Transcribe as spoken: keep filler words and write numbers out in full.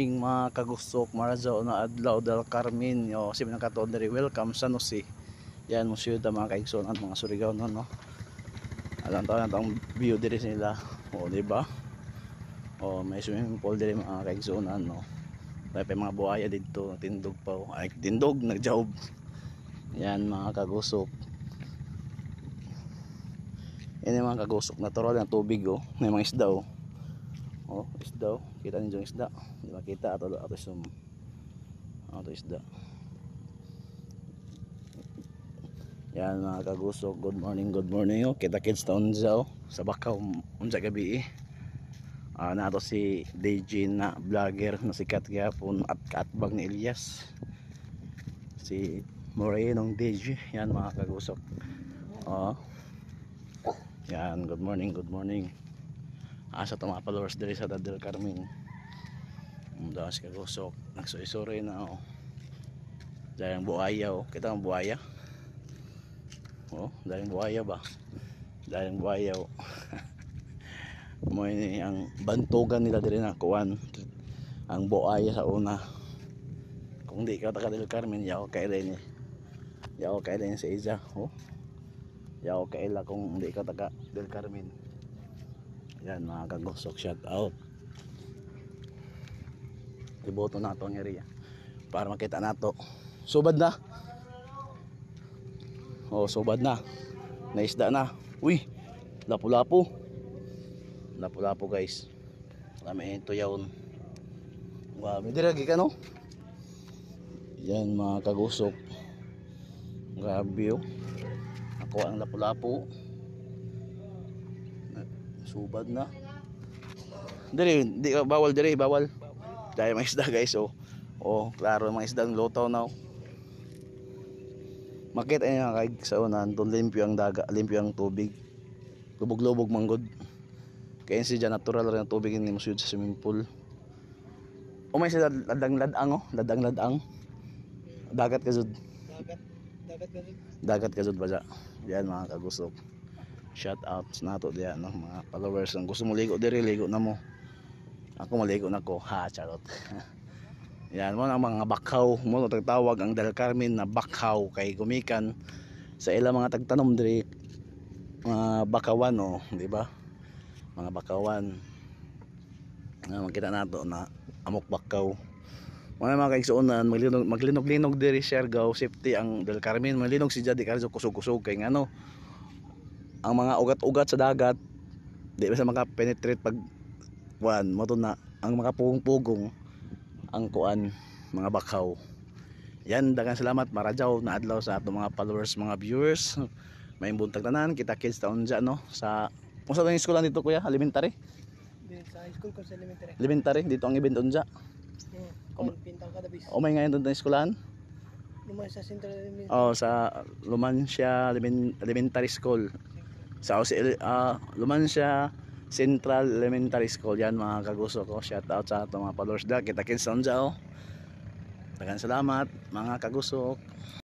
Mga kagusok, marajaw na adlaw, Del Carmen, o, si mga katon diri, welcome sa San Jose. Yan, musuyo ta mga kaigsoon at mga Surigao, no, no? Alam tayo na itong view diri sa nila. O, di ba? O, may swimming pool diri mga kaigsoon, no? May pa mga buhaya dito, tindog pa, o. Ay, tindog, nagjaob. Yan, mga kagusok. Yan yung mga kagusok. Natural na tubig, o. May mga isda, o. O, isda, o. Kita ninyo yung isda. Di makita. Ato, ato, sum. Ato, isda. Yan, mga kagusok. Good morning, good morning, o. Kita kids ta unja, o. Sa Bakaw, unja gabi, eh. Ah, na to si D J na vlogger na sikat gyapon at kaatbag ni Elias. Si Morenong D J, yan mga kagusok. Oh. Yan, good morning, good morning. Asa to mga followers diri sa Del Carmen. Ang dalas kagusok, nagsuy-suroy na, oh. Dahil ang buhaya, oh. Kita ang buhaya. Oh, dahil ang buhaya ba? Dahil ang buhaya, oh. Mo ini ang bantugan nila diri na kuan. Ang buhaya sa una. Kung di ka taga Del Carmen, yaw kay rin eh. Yaw kay rin sa isa, oh. Yaw kay la kung di ka taga Del Carmen. Yan, mga kagusok, shout out. Iboto na to ang area para makita nato. Subad na. Oh, subad na. Naisda na. Uy, lapu-lapu. Lapu-lapu, guys. Kami ito yaon. Grabe, dira gikan, no? Yan, mga kagusok. Grabe, oh. Ako ang lapu-lapu. Subad na. Diri, di ka, bawal diri, bawal. Dahil mga isda, guys, oh. Oh, klaro, mga isda ang lutaw na, oh. Makita niyo, kay sa una, andun limpyo ang daga, limpyo ang tubig. Lubog-lubog man gud. Kaya si dyan, natural rin ang tubig, hindi mo suyod sa swimming pool. O, may sila ladang-ladang, oh. Ladang-ladang. Dagat ka jud. Dagat. Dagat ka jud. Dagat ka jud ba dyan? Yan, mga kagusok. Shout out sa nato diyan, no? Mga followers, ang gusto mo ligo diri, ligo na mo. Ako maligo na ko, ha, charot. Yan, mo ang mga bakhaw, mo tagtawag ang Del Carmen na bakhaw kay gumikan sa ilang mga tagtanom diri, mga bakawan, oh, di ba? Mga bakawan. Ah, makita nato na amok bakaw. Mga, mga kaigsuonan, maglinog, maglinog-linog diri, Siargao, safety ang Del Carmen, maglinog si Jadi Carzo, kusog-kusog kay ngano, ang mga ugat-ugat sa dagat, di ba sa maka-penetrate pag, kuan, mo to na, ang makapugong-pugong, ang kuan, mga bakhaw. Yan, daghang salamat, marajaw na adlaw sa ato mga followers, mga viewers. May buntag tanan, kita kids taon dyan, no? Sa, kung sa yung eskwela dito, kuya, elementary? Di, sa high school ko sa elementary. Elementary, dito ang event unja. Hmm. Kung pintang kada bis. O, may ngayon doon na eskwelahan? Lumay sa Central Elementary. Oh, sa Lumancia Elemen-, Elementary School. Sa, o, si Ele-, ah, Lumancia Central Elementary School. Yan, mga kaguso ko. Shout out sa ato mga followers da. Kita kids sa unja, oh. Daghang salamat, mga kagusok.